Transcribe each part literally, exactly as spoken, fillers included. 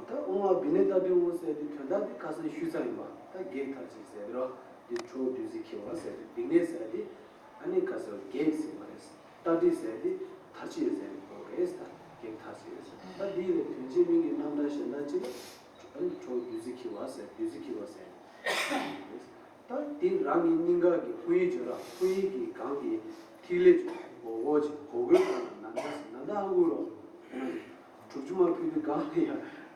ད་ཨོང་ཨ་བི་ནི་ཏ་ཏི་ཨོང་ཟེར་དེ་དོན་དག་དེ་ཁ་སང་ཞུས་ཚར་ཡིན་པ། ད་བགེགས་མཐར་བྱེད་ཟེར་དེ་རོ། དེ་ཁྲོ་བོ་བདུད་རྩི་འཁྱིལ་བ་ཟེར་དེ། བི་ནི་ཟེར་དེ་ཨ་ནི་ཁ་སང་བགེགས་ཟེར་བ་རེད། ཏ་ཏི་ཟེར་དེ་མཐར་བྱེད་ཟེར་དེ་གོ་རེད། ད་བགེགས་མཐར་བྱེད་ཟེར། ད་དེ་ལས་དོན་གཅིག་མིང་གི་རྣམ་གྲངས་གཞན་དག་ཅིག་ལ་ཨ་ནི་ཁྲོ་བོ་བདུད་རྩི་འཁྱིལ་བ་ཟེར། བདུད་རྩི་འཁྱིལ་བ་ཟེར་དེ། ད་དེ་རང་གི་སྙིང་ག་གི་ཧཱུྃ་ཡིག་བརྗོད་ར། ཧཱུྃ་ཡིག་གི་སྒང་གི་ཐིག་ལེ་བརྗོད། གོ་གོ་བྱེད། གོ་གོའི་སྒང་ལ་ན་ད་ཟེར། ན་ད་ཨ་ཁུ་རོ། དྲུག་ཅུ་མ་ཕུལ་དུས་སྒང་ལ་ཡ་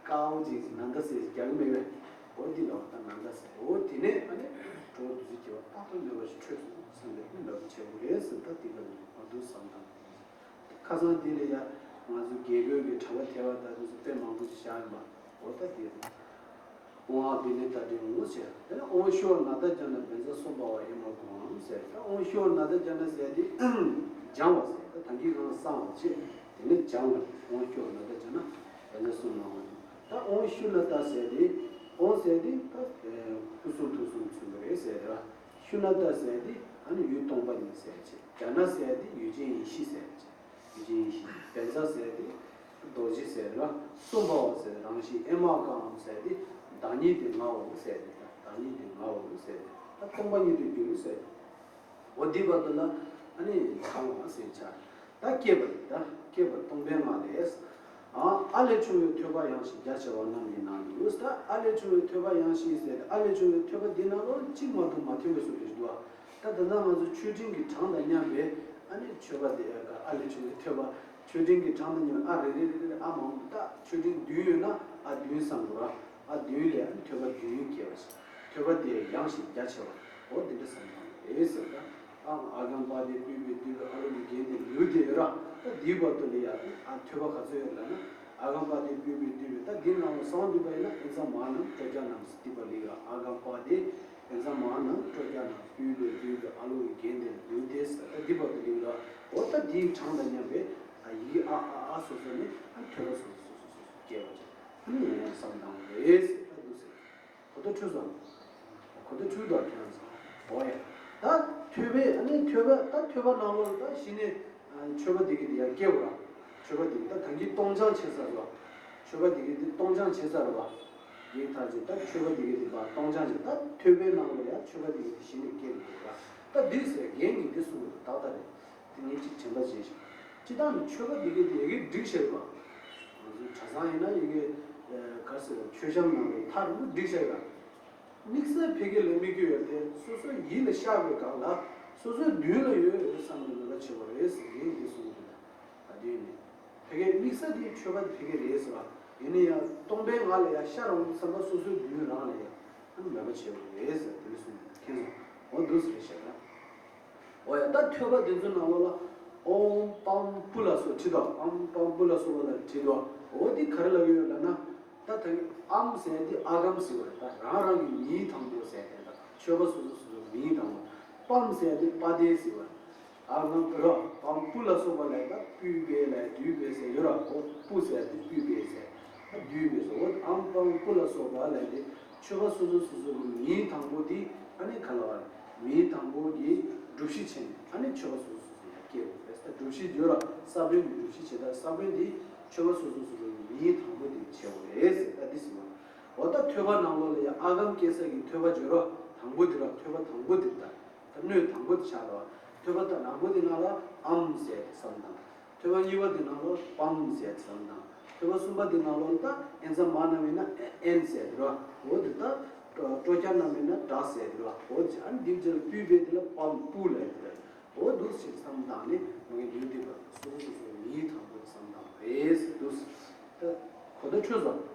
ཀའོ་ཅིག་ན་ད་ཟེར་རྒྱག་གི་མེད་པས། འོ་དེ་ལ་ད་ན་ད་ཟེར། འོ་དེ་ནས་ཨ་ནི་ཁྲོ་བོ་བདུད་རྩི་འཁྱིལ་བ་དཔག་ཏུ་མེད་པ་ཞིག་འཕྲོས་སོང་བསམ་པའི་ནི་ལབ་བྱེད་དགོས་རེད་ཟེར། ད་དེ་ག་ལ་འོ་འདུག་བསམ་དང་། ཁ་སང་དེ་ལ་ཡ་ང་ཚོ་རྒྱལ་པོའི་གི་གྲྭ་པ་ཐེ་བ་ད་དེ་ཚོ་དཔེ་མང་པོ་ཞིག་བཞག་ཡིན་པ། འོ་ད་དེ་རེད། ཨོང་ཨ་བི་ནི་ཏ་ཏི་ཨོང་ཟེར། དེ་ནས་ཨོང་ཤུ་ན་ད་ཛ་ན་བཛྲ་སུ་པཱ་ཝ་ཨེ་མ་གོ་ཨམ་ཟེར། ད་ཨོང་ཤུ་ན་ད་ཛ་ན་ཟེར་དེ་སྦྱང་བ་ཟེར། ད་ད་གིན་གང་གསང་བ་བྱེད། དེ་ནས་སྦྱང་བ། ཨོང་ཤུ་ན་ད་ཛ་ན་བཛྲ་སུ་པཱ་ཝ། ད་ཨོང་ཤུ་ན་ད་ཟེར་དེ། ཨོང་ཟེར་དེ་ད་སྐུ་གསུང་ཐུགས་གསུང་མཚོན་གྱི་རེད་ཟེར་དེ། ཤུ་ན་ད་ཟེར་དེ་ཨ་ནི་ཡུལ་སྟོང་པ་ཉིད་ཟེར་བྱེད། ཛ་ན་ཟེར་དེ་ཡུལ་ཅན་ཡེ་ཤེས་ཟེར་བྱེད། ཡུལ་ཅན་ཡེ་ཤེས། བཛྲ་ཟེར་དེ་རྡོ་རྗེ་ཟེར་ར། སུ་པཱ་ཝ་ཟེར་རང་བཞིན། ཨེ་མ་ཀ་ཨམ་ཟེར་དེ་བདག་ཉིད་དེ་ངའོ་ཟེར་དེ། བདག་ཉིད་དེ་ངའོ་ཟེར་དེ། ད་སྟོང་པ་ཉིད་དུ་གྱུར་ཟེར། འོ་འདི་བར་དུ་ལ་ཨ་ནི་ཚང་བ་ཟེར་བྱ། ད་སྐྱེས་པ་རེད། ད་སྐྱེས་པ་སྟོང་པའི་ངང་ལས། ཨ་ཨ་ལས་བྱུང་བའི་ཐོས་པ་ཡང་ཞིག་རྒྱ་ཆེ་བ་རྣམས་ཀྱི་ནང་དུ། ད་ཨ་ལས་བྱུང་བའི་ཐོས་པ་ཡང་ཞིག་ཟེར་དེ། ཨ་ལས་བྱུང་བའི་ཐོས་པ་འདི་ནང་ལོགས་གཅིག་མ་གཏོགས་མ་ཐོན་པའི་བཟོ་འདྲ་ཞིག་འདུག་ཨ། ད་ད་ལྟ་ང་ཚོ་མཆོད་སྤྲིན་གྱི་གྲངས་དང་མཉམ་པའི་ཨ་ནི་མཆོད་པ་དེ། ཨ་ལས་བྱུང་བའི་ཐོས་པ། མཆོད་སྤྲིན་གྱི་གྲངས་དང་མཉམ་པའི་ཨ་རེ་རེ་རེ་རེ་ཨ་མང་པོ། ད་མཆོད་སྤྲིན་བདུན་ཡོད་ན་ཨ་བདུན་བསམ་དགོས་ར། ཨ་བདུན་ལས་ཨ་ནི་ཐོས་པ་བདུན་སྐྱེ་བ་ཞིག། ཐོས་པ་དེ་ཡང་ཞིག་རྒྱ་ཆེ་བ། འོ་འདི་འདྲ་བསམ་བཏང་རེད་ཟེར། ད་ཨ་ཨ་གམ་པ་ཏི་པུས་པའི་རྡུལ་བུ་ཨ་ལོ་གི་རྒྱན་དེ་ལུས་དེ་ཡོད་ར། ད་འདིའི་བར་དུ་ལ་ཡ་ཨ་ཐོས་པ་ག་ཚོད་ཡོད་ལབ་ན། ཨ་གམ་པ་ཏི་པུས་པའི་རྡུལ་བུ། ད་འདི་ནང་ལ་གསང་འདུས་པ་ཡིན་ན་ཨེ་ཛ་མ་ནམ་ཀྲོ་ཙ་ནམ་ཟེར་འདི་བར་ལ་ཡོད་ར། ཨ་གམ་པ་ཏི། ཨེ་ཛ་མ་ནམ་ཀྲོ་ཙ་ནམ། པུས་པའི་རྡུལ་བུ་ཨ་ལོ་གི་རྒྱན་དེ་ལུས་དེ་ཟེར། ད་འདི་བར་དུ་ལ་ཡོད་ར། འོ་ད་འདིའི་གྲངས་དང་མཉམ་པའི་ཨ་ཡིག་ཨ་ཨ་ཨ་སོ་སོ་ནས་ཨ་ཐོས་པ་སོ་སོ་སོ་སོ་སོ་སྐྱེ་བ་ཅིག་ཨ་ནི་ཡང་ཡང་བསམ་བཏང་རེད་ཟེར། ད་འདུག་ཟེར། གོ་བརྡ་འཕྲོད་སོང་། གོ་བརྡ་འཕྲོད་དོ་ཁྱེད་རང་ཚོ། འོ་ཡ། ད་ཐོས་པའི་ཨ་ནི་ཐོས་པ། ད་ཐོས་པ་ནང་ལོགས་ལ་ད་གཞི་ནས་ཨ་མཆོད་པ་འདི་གི་འདི་ཡང་སྐྱེ་བ་ར། མཆོད་པ་འདི་གི་ད་ད་གིན་སྟོང་སྦྱང་བྱེད་ས་ར། མཆོད་པ་འདི་གི་འདི་སྟོང་སྦྱང་བྱེད་ས་ར་བ། ཡིན་ཐག་ཆོད། ད་མཆོད་པ་འདི་གི་འདི་བ་སྟོང་སྦྱང་བྱེད། ད་ཐོས་པའི་ནང་ལོགས་ལ་ཡང་མཆོད་པ་འདི་གི་འདི་གཞི་ནས་སྐྱེ་དགོས་ར། ད་འདི་ཟེར་རྒན་གྱིས་འདི་གསུངས་པ་ད་ད་རེད། དེ་ངས་ཅིག་དྲན་པ་བརྗེད་ཤག་སྤྱིར་བཏང་ནི་མཆོད་པ་འདི་གའི་དེ་ཡི་གེ་བསྒྲིགས་བཞག་པ། ང་ཚོའི་གྲྭ་ཚང་ཡིན་ན་ཡི་གེ་ག་ཟེར་བ། མཆོད་བཤམས་ནང་ལ་ཐག་རིང་པོ་བསྒྲིགས་བཞག་ཡོད། དམིགས་བསལ་ཕ་གི་ལ་དམིགས་ཡོད་དེ་སོ་སོའི་ཡིད་ལ་ཤར་བའི་སྒང་ལ་སོ་སོའི་མདུན་ལ་ཡོད་ཡོད་བསམ་ནས་ལོ་ལ་བྱེད་པ་རེད་ཟེར་ངས་འདི་གསུངས་ཡོད། ད་དུས་ནས་ཕ་གིའི་དམིགས་བསལ་དེའི་མཆོད་པ་ཕ་གི་རེད་ཟེར་བ། ཡིན་ན་ཡང་སྟོང་པའི་ངང་ལ་ཡང་ཤར་འོང་བསམ་པ་སོ་སོའི་མདུན་རང་ལ་ཡང་ཨ་ནི་མོས་པ་བྱེད་པ་རེད་ཟེར་དེ་འདྲ་གསུངས་ཡོད། མཁྱེན་སོང་། འོ་འདུག་ཟེར་བཤད་ན། འོ་ཡ། ད་ཐོས་པ་འདི་ཚོ་ནང་ལོགས་ལ་ཨོཾ་པཾ་པུ་ལ་སོགས་བྲིས་དོ། ཨོཾ་པཾ་པུ་ལ་སོགས་པ་ལ་བྲིས་དོ། འོ་འདི་ག་རེ་ལབ་ཡོད་ལབ་ན། ད་ད་གིན་ཨམ་ཟེར་འདི་ཨ་གམ་ཟེར་བ་རེད། ད་རང་རང་གི་མིང་དང་པོ་ཟེར་དེ། ད་མཆོད་པ་སོ་སོ་སོ་སོའི་མིང་དང་པོ། པཾ་ཟེར་འདི་པ་ཏི་ཟེར་བ་རེད། ཨ་གམ་ར། པཾ་པུ་ལ་སོགས་པ་ལ་ད་པུས་པའི་ལ་བསྡུས་པའི་ཟེར་ཡོད་ར། འོ་པུ་ཟེར་འདི་པུས་པའི་ཟེར། ད་བསྡུས་པའི་ཟེར། འོ་ཨོཾ་པཾ་པུ་ལ་སོགས་པ་ལ་འདི། མཆོད་པ་སོ་སོ་སོ་སོ་གི་མིང་དང་པོ་དེ་ཨ་ནི་ག་ལ་བ་རེད། མིང་དང་པོ་གི་སྒྲུབ་གཞི་བྱས་ནས་ཨ་ནི་མཆོད་པ་སོ་སོ་སོ་སོ་ཡར་སྐྱེ་དགོས་རེད། ད་སྒྲུབ་གཞི་བརྗོད་ར། ས་བོན་གྱི་སྒྲུབ་གཞི་བྱེད། ད་ས་བོན་དེ་མཆོད་པ་སོ་སོ་སོ་སོ་གི་མིང་དང་པོ་དེ་བྱེད་དགོས་རེད་ཟེར། ད་འདི་ཟེར་བ། འོ་ད་ཐོས་པ་ནང་ལོགས་ལ་ཡང་ཨ་གམ་སྐྱེ་ས་གི་ཐོས་པ་བརྗོད་ར། དང་པོ་དེ་ར། ཐོས་པ་དང་པོ་དེ་ད་ད་སྣོད་དང་པོ་དེ་ཆགས་ལ་བ། ཐོས་པ་ད་དང་པོ་དེ་ནང་ལ་ཨམ་ཟེར་དེ་བསམ་དང་། ཐོས་པ་གཉིས་པ་དེ་ནང་ལོགས་པམ་ཟེར་བསམ་དང་། ཐོས་པ་གསུམ་པ་དེ་ནང་ལོགས་ད་ཨེན་ཙ་མ་ནམ་ཡིན་ན་ཨེན་ཟེར་དེ་རོ། འོ་དེ་ད་ཀྲོ་ཀྲོ་ཀྱ་ནམ་ཡིན་ན་ཀྲ་ཟེར་དེ་རོ། འོ་དེ་ཨ་ནི་འདི་ཚོ་ལ་པུས་པའི་དེ་ལ་པམ་པུ་ལ་དེ་རོ། འོ་འདུག་ཞིག་བསམ་དང་ནི་ང་གི་ལུས་འདི་བར་དུ་སོ་སོ་སོ་སོའི་མིང་དང་པོ་བསམ་དང་རེད་ཟེར་འདུག་ད་གོ་བརྡ་འཕྲོད་སོང་།